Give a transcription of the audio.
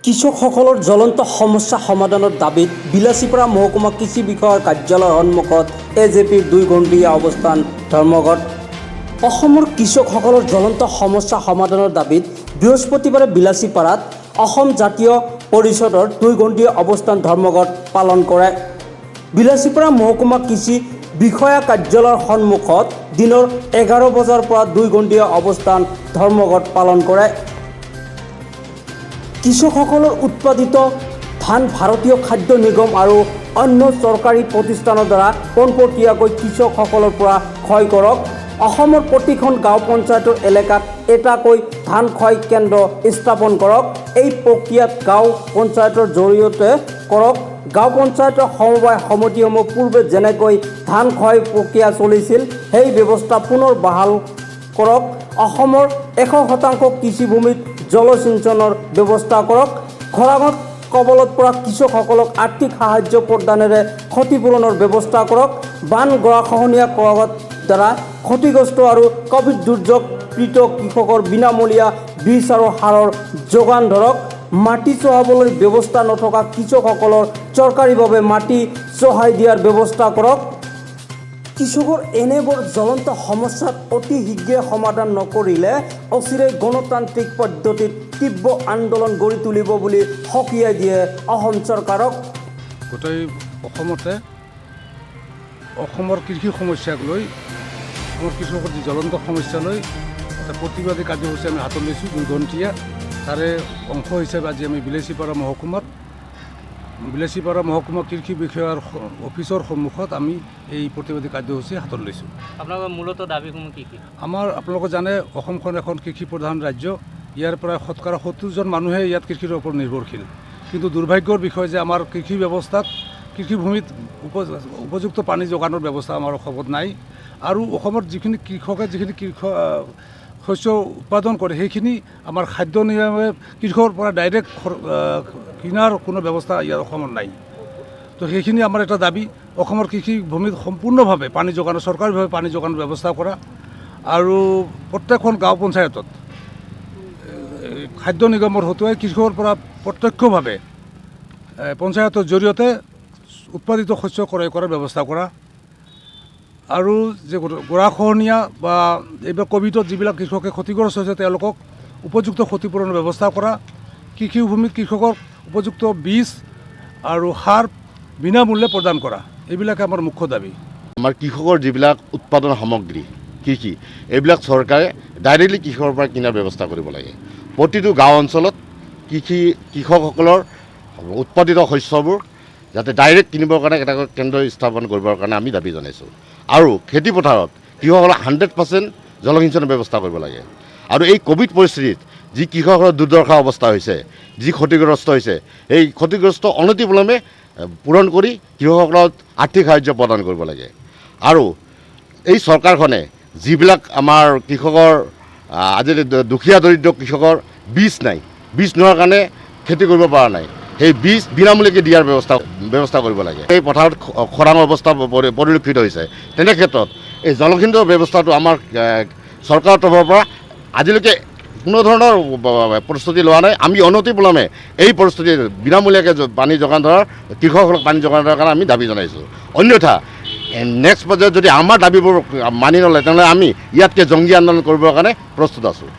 কৃষকসকলৰ জ্বলন্ত সমস্যা সমাধানৰ দাবীত বিলাসীপাৰা মহকুমা কৃষি বিষয়াৰ কাৰ্যালয়ৰ সন্মুখত এজেপিৰ 2 ঘণ্টীয়া অৱস্থান ধৰ্মঘট। অসমৰ কৃষকসকলৰ জ্বলন্ত সমস্যা সমাধানৰ দাবীত বৃহস্পতিবাৰে বিলাসীপাৰাত অসম জাতীয় পৰিষদৰ 2 ঘণ্টীয়া অৱস্থান ধৰ্মঘট পালন কৰে। বিলাসীপাৰা মহকুমা কৃষি বিষয়া কাৰ্যালয়ৰ সন্মুখত দিনৰ 11 বজাৰ পৰা 2 ঘণ্টীয়া অৱস্থান ধৰ্মঘট পালন কৰে। কৃষকসকলৰ উৎপাদিত ধান ভাৰতীয় খাদ্য নিগম আৰু অন্য চৰকাৰী প্ৰতিষ্ঠানৰ দ্বাৰা পোনপটীয়াকৈ কৃষকসকলৰ পৰা ক্ৰয় কৰক, অসমৰ প্ৰতিখন গাঁও পঞ্চায়তৰ এলেকাত এটাকৈ ধান ক্ৰয় কেন্দ্ৰ স্থাপন কৰক, এই প্ৰক্ৰিয়াত গাঁও পঞ্চায়তৰ জৰিয়তে কৰক, গাঁও পঞ্চায়তৰ সমবায় সমিতিসমূহ পূৰ্বে যেনেকৈ ধান ক্ৰয় প্ৰক্ৰিয়া চলিছিল, সেই ব্যৱস্থা পুনৰ বাহাল কৰক, অসমৰ 100% কৃষিভূমিত জলসিঞ্চনৰ ব্যৱস্থা কৰক, খৰাঙত কবলত পৰা কৃষকসকলক আৰ্থিক সাহায্য প্ৰদানেৰে ক্ষতিপূৰণৰ ব্যৱস্থা কৰক, বান গৰাখহনীয়া প্ৰভাৱৰ দ্বাৰা ক্ষতিগ্ৰস্ত আৰু ক'ভিড দুৰ্যোগ পীড়িত কৃষকৰ বিনামূলীয়া বীজ আৰু সাৰৰ যোগান ধৰক, মাটি চহাবলৈ ব্যৱস্থা নথকা কৃষকসকলৰ চৰকাৰীভাৱে মাটি চহাই দিয়াৰ ব্যৱস্থা কৰক। কৃষকৰ এনেবোৰ জ্বলন্ত সমস্যাৰ অতি শীঘ্ৰে সমাধান নকৰিলে অচিৰেই গণতান্ত্ৰিক পদ্ধতিত তীব্ৰ আন্দোলন গঢ়ি তুলিব বুলি সকীয়াই দিয়ে অসম চৰকাৰক। গোটেই অসমতে অসমৰ কৃষি সমস্যাক লৈ, অসমৰ কৃষকৰ যি জ্বলন্ত সমস্যা লৈ এটা প্ৰতিবাদী কাৰ্যসূচী আমি হাতত লৈছোঁ 2 ঘণ্টীয়া। তাৰে অংশ হিচাপে আজি আমি বিলাসীপাৰা মহকুমা কৃষি বিষয়াৰ অফিচৰ সন্মুখত আমি এই প্ৰতিবাদী কাৰ্যসূচী হাতত লৈছোঁ। আপোনালোকৰ মূলত দাবীসমূহ কি কি? আমাৰ আপোনালোকে জানে, অসমখন এখন কৃষি প্ৰধান ৰাজ্য। ইয়াৰ প্ৰায় শতকৰা 70জন মানুহে ইয়াত কৃষিৰ ওপৰত নিৰ্ভৰশীল। কিন্তু দুৰ্ভাগ্যৰ বিষয় যে আমাৰ কৃষি ব্যৱস্থাত কৃষিভূমিত উপযুক্ত পানী যোগানৰ ব্যৱস্থা আমাৰ অসমত নাই। আৰু অসমত যিখিনি কৃষকে যিখিনি শস্য উৎপাদন কৰে, সেইখিনি আমাৰ খাদ্য নিগমে কৃষকৰ পৰা ডাইৰেক্ট কিনাৰ কোনো ব্যৱস্থা ইয়াত অসমত নাই। তো সেইখিনি আমাৰ এটা দাবী, অসমৰ কৃষিভূমিত সম্পূৰ্ণভাৱে পানী যোগানৰ, চৰকাৰীভাৱে পানী যোগানৰ ব্যৱস্থা কৰা আৰু প্ৰত্যেকখন গাঁও পঞ্চায়তত খাদ্য নিগমৰ হতুৱাই কৃষকৰ পৰা প্ৰত্যক্ষভাৱে পঞ্চায়তৰ জৰিয়তে উৎপাদিত শস্য ক্ৰয় কৰাৰ ব্যৱস্থা কৰা আৰু যে গৰাখহনীয়া বা এইবিলাক ক'ভিডত যিবিলাক কৃষকে ক্ষতিগ্ৰস্ত হৈছে, তেওঁলোকক উপযুক্ত ক্ষতিপূৰণৰ ব্যৱস্থা কৰা, কৃষিভূমিত কৃষকক উপযুক্ত বীজ আৰু সাৰ বিনামূল্যে প্ৰদান কৰা, এইবিলাকে আমাৰ মুখ্য দাবী। আমাৰ কৃষকৰ যিবিলাক উৎপাদন সামগ্ৰী কৃষি, এইবিলাক চৰকাৰে ডাইৰেক্টলি কৃষকৰ পৰা কিনাৰ ব্যৱস্থা কৰিব লাগে। প্ৰতিটো গাঁও অঞ্চলত কৃষকসকলৰ উৎপাদিত শস্যবোৰ যাতে ডাইৰেক্ট কিনিবৰ কাৰণে এটা কেন্দ্ৰ স্থাপন কৰিবৰ কাৰণে আমি দাবী জনাইছোঁ। আৰু খেতি পথাৰত কৃষকসকলক 100% জলসিঞ্চনৰ ব্যৱস্থা কৰিব লাগে। আৰু এই ক'ভিড পৰিস্থিতিত যি কৃষকৰ দুৰ্দশা অৱস্থা হৈছে, যি ক্ষতিগ্ৰস্ত হৈছে, এই ক্ষতিগ্ৰস্ত অনতিপলমে পূৰণ কৰি কৃষকসকলক আৰ্থিক সাহাৰ্য প্ৰদান কৰিব লাগে। আৰু এই চৰকাৰখনে যিবিলাক আমাৰ কৃষকৰ আজি দুখীয়া দৰিদ্ৰ কৃষকৰ বীজ নাই, বীজ নোহোৱাৰ কাৰণে খেতি কৰিব পৰা নাই, সেই বীজ বিনামূলীয়াকৈ দিয়াৰ ব্যৱস্থা কৰিব লাগে। এই পথাৰত খৰাং অৱস্থা পৰিলক্ষিত হৈছে। তেনে ক্ষেত্ৰত এই জলসিঞ্চনৰ ব্যৱস্থাটো আমাৰ চৰকাৰৰ তৰফৰ পৰা আজিলৈকে কোনো ধৰণৰ প্ৰস্তুতি লোৱা নাই। আমি অনতিপলমে এই পৰিস্থিতি বিনামূলীয়াকৈ পানী যোগান ধৰাৰ, কৃষকসকলক পানী যোগান ধৰাৰ কাৰণে আমি দাবী জনাইছোঁ। অন্যথা নেক্সট পৰ্যায়ত যদি আমাৰ দাবীবোৰ মানি নলয়, তেনেহ'লে আমি ইয়াতকৈ জংগী আন্দোলন কৰিবৰ কাৰণে প্ৰস্তুত আছোঁ।